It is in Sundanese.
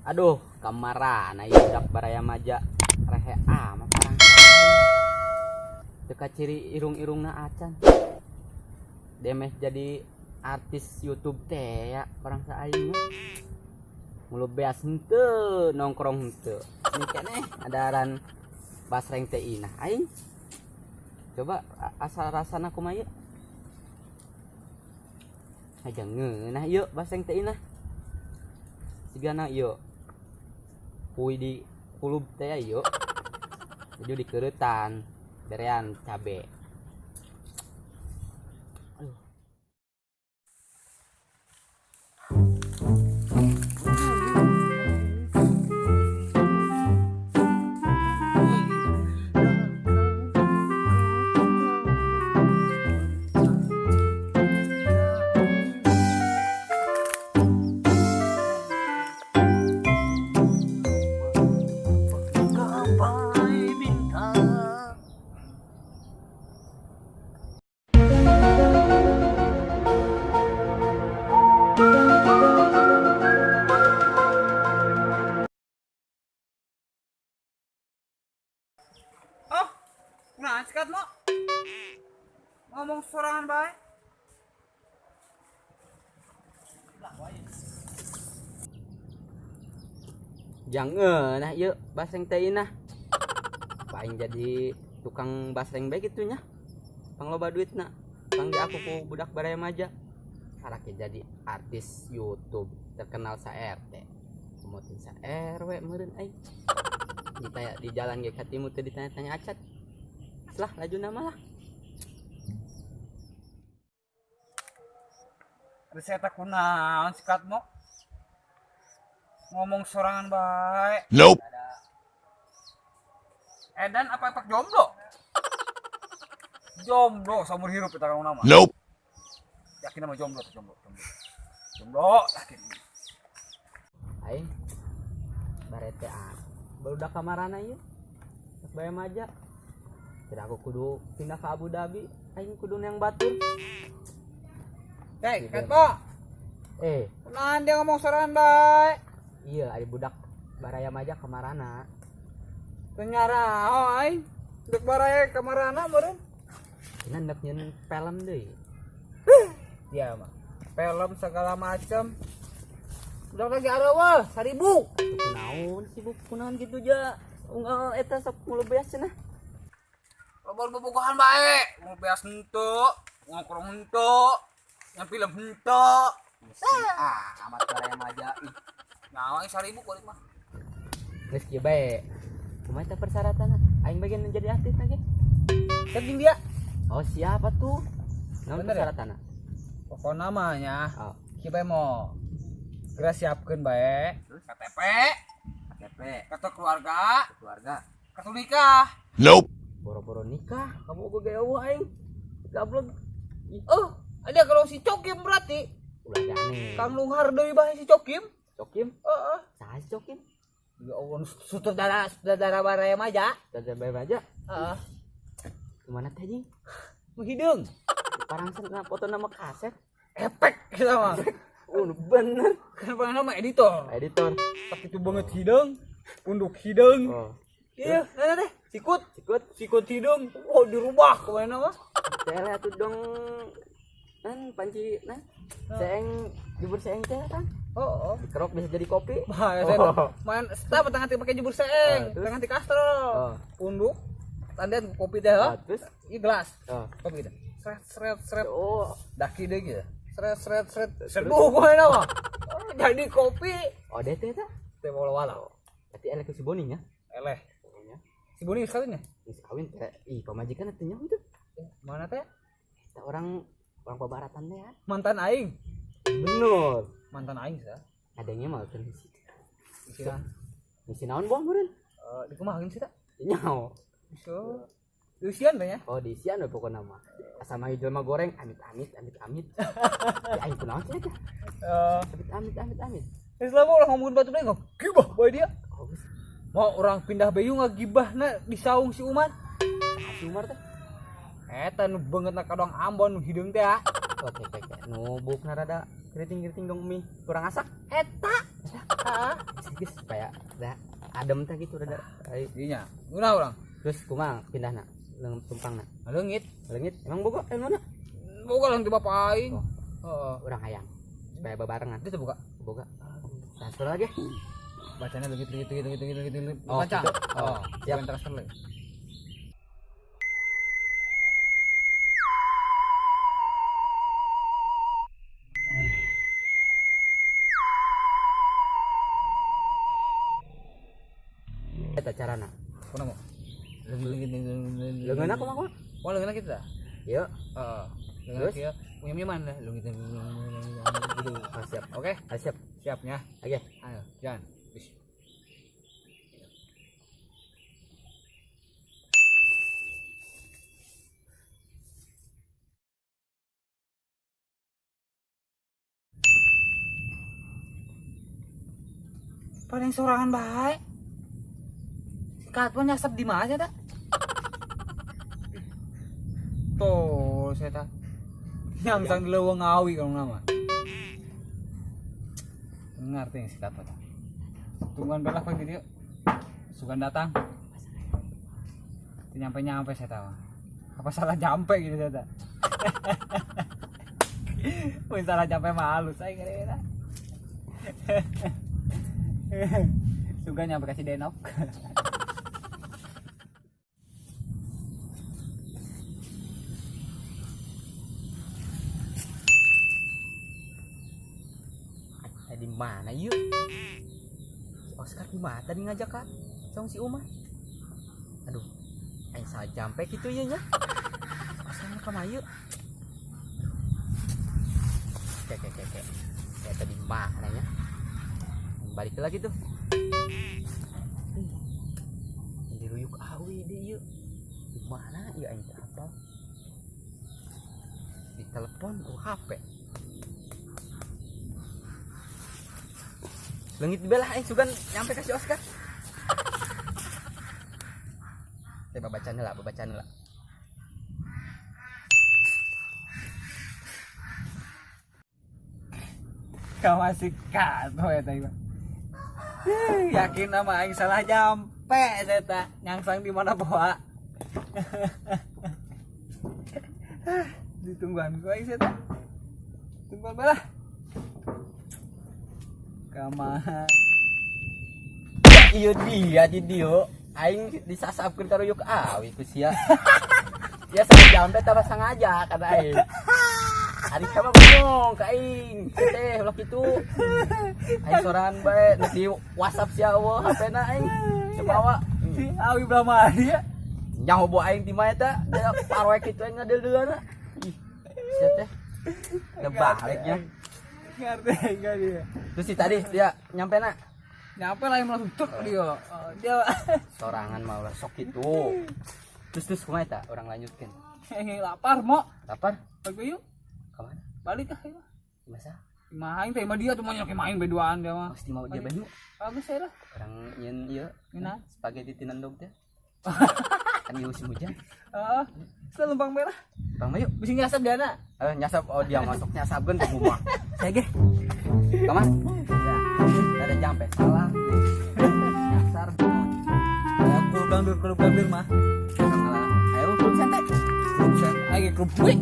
Aduh, kamarana ieu budak baraya maja rehe amat parang. Teu kaciri irung-irungna acan. Demeh jadi artis YouTube teh ya parang aing mah. Mulu beas henteu, nongkrong henteu. Ini keneh adaran basreng teh inah aing. Coba asal rasana kumaha ieu? Aja ngeunah ieu basreng teh inah. Sigana ieu. Kui di kulub teh ieu. Jadi dikeuretan berean cabe. Aduh. Oh, nah sikat mo. Ngomong sorangan bae. Jangan nah ieu basreng teh inah. Paling jadi tukang basreng bae kitu nya. Pang loba duitna. Pang di aku ku budak baraya maja. Karake jadi artis YouTube terkenal sa RT. Komotin sa RW meureun aing. Ditanya di jalan ge katimu teu ditanya-tanya acat. Lah laju nama lah. Reseta kunaon sikat mo? Ngomong sorangan bae. Nope. Edan apa efek jomblo? Jomblo seumur hirup kita kamu nama. Nope. Yakin nama jomblo tuh, jomblo, jomblo. Jomblo, yakin. Aing barete ah. Barudak kamarana ieu. Sok bae maja. Tidak aku kudu pindah ke Abu Dhabi, aing kudu yang batur. Hei, Katmo. Kunaon dia ngomong sorangan bae? Iya, ari budak baraya maja kamarana. Teu nyaraho aing. Budak baraya kamarana meureun. Ini hendak nyeun film deui. Iya mah. Film segala macam. Udah lagi areueuh, 1000. Kunaon sibuk kunaon gitu ja. Unggal eta sok mulu beas cenah. Loba bobogohan bae, mulu beas henteu, nongkrong henteu, yang film henteu. Ah, amat baraya maja ih. Nyawa aing 1000 kulit mah. Geus kieu bae. Kumaha teh persyaratanna? Aing bagian jadi artis lagi. Kan jeung dia. Oh, siapa tuh? Naon Bener ya? persyaratanna? Pokok namanya. Oh. Kieu bae mo. Geura siapkeun bae. Terus? KTP, KTP, kartu keluarga, keluarga, kartu nikah. Nope. Boro-boro nikah, kamu uga gaya eueuh aing. Gablek. Ih. Oh, ada kalau si Cokim berarti. Ulah ge aneh. Kang Lunghar deui bae si Cokim. Cokim? Heeh. Saha si Cokim? Ya Allah, sutradara baraya maja. Sutradara baraya maja? Heeh. Gimana teh anjing? Nu hideung. Parang sana foto nama kaset. Efek kita mah. Oh, bener. Kan pengen nama editor. Editor. Tapi itu banget hideung, punduk hideung. Oh. Iya, nah, teh. Sikut. Sikut. Sikut hideung. Oh, dirubah kemana mah? Teh atuh dong. Kan panci nah. Seeng jubur seeng teh kan. Oh, oh. Dikerok bisa jadi kopi. Bah, ya, saya Oh. main stop tengah pakai jubur seeng, Oh, terus? tengah kastrol. Oh. Punduk. Tandan kopi teh, Oh, terus? Ini gelas. Oh. Kopi teh. Seret seret seret. Oh. Daki deh gitu. Seret seret seret. Terus? Serbu gue nama. Oh, jadi kopi. Oh, deh teh teh. Teh wala-wala. Berarti eleh ke si Boni nya? Eleh. Pokoknya. Si Boni geus kawin ya? Geus kawin teh. Ih, pamajikan teh nyaho itu. Mana teh? Eta orang babaratan teh ya. Mantan aing. Bener. Mantan aing sah. Adanya mah kan di situ. Isi naon? Isi naon buang meureun? Di kumaha geus sih teh? Nyaho. Bisa. Di usian teh nya? Oh, di usian we pokona mah. Asa mah jelema goreng amit amit amit amit. Ya aing kunaon sih teh? Amit amit amit amit. Geus lama orang ngomongin batu deui ngagibah bae dia. Oh, geus. Mau orang pindah bayu ngagibahna di saung si Umar. Saha si Umar teh? Eta nu beungeutna kadang Ambon nu hideung teh ya. Oke, oke, oke. Nu buukna rada keriting-keriting dong mie kurang asak. Eta. Heeh. Geus supaya da adem teh gitu rada. Iya, ulah urang. Terus kumaha pindahna? Leung tumpangna. Leungit. Leungit emang boga anu mana? Boga lah ti bapak aing. Oh. Heeh. Urang hayang supaya babarengan. Itu buka. Boga. Transfer lagi. Bacanya leungit leungit leungit leungit leungit leungit. Oh, Baca. gitu. Oh, siap. Bukan transfer lagi. Eta carana. Kunaon? Leungit leungit leungit. Leungeun aku mah kumaha? Wah, leungeun kita. Ieu. Heeh. Leungeun kieu. Nyaman lah leungit gitu. Oh, siap. Oke, Ah, siap. siapnya. Oke. Ayo, jalan. Bis. Paling sorangan baik. Katpon nyasap di mana tak? Tuh, saya tak. Nyangsang di leuweung ngawi kalau nama. Ngerti si Katpon. Tungguan belah pagi dia. Sugan datang. Nyampe-nyampe saya tahu. Apa salah jampe gitu saya tak. Wih, salah jampe malu saya kira-kira. Sugan nyampe kasih denok. Di mana yuk? Si Oscar di mana tadi ngajak kak? Song si Umar. Aduh, aing salah jampe gitu ya nya. Oscar ka mana yuk? Oke. Saya tadi mana nya? Balik lagi tuh. Diruyuk awi deh yuk. Di mana ya aing teh apa? Di telepon oh HP. Leungit belah aing sugan nyampe ka si Oscar. Teh babacana lah, Kau masih kato ya tadi. Yakin sama aing salah jampe saya tak nyangsang di mana bawa. Ditungguan gua aing saya tak. Tungguan belah. Kama. Iya dia di dieu aing disasapkeun ka ruyuk awi ku sia. Ya salah jampe tambah sengaja kata aing. Ari sama bengong ka aing. Teh ulah kitu. Aing sorangan bae nu di WhatsApp sia eueuh HP-na aing. Coba Si awi belah mana dia? Nyaho bo aing di mana eta? Paroek kitu aing ngadeuleuana. Ih, sia teh. Da baliknya. Ngerti enggak dia? Terus si tadi dia nyampe na? Nyampe lah yang langsung tuk dia. Dia sorangan mah ulah sok gitu. Terus kumaha eta urang lanjutkeun? Lapar mo. Lapar? Balik yuk. Ka mana? Balik ah yuk. Masa? Main teh mah dia cuma nyok main beduaan dia mah. Pasti mau dia banyu. Bagus saya lah. Urang nyeun ieu. Ngeunah? Spaghetti tinendog teh. Kan ieu musim hujan. Heeh. Selumpang merah. Bang yuk. Bisa nyasap dia na? Nyasap oh dia masuk nyasapkeun ke rumah. Saya ge. Kemana? Ya. Ada jampe salah. Nyasar. Ayo klub dangdut mah. Ayo klub santai. Klub santai, ayo klub wih.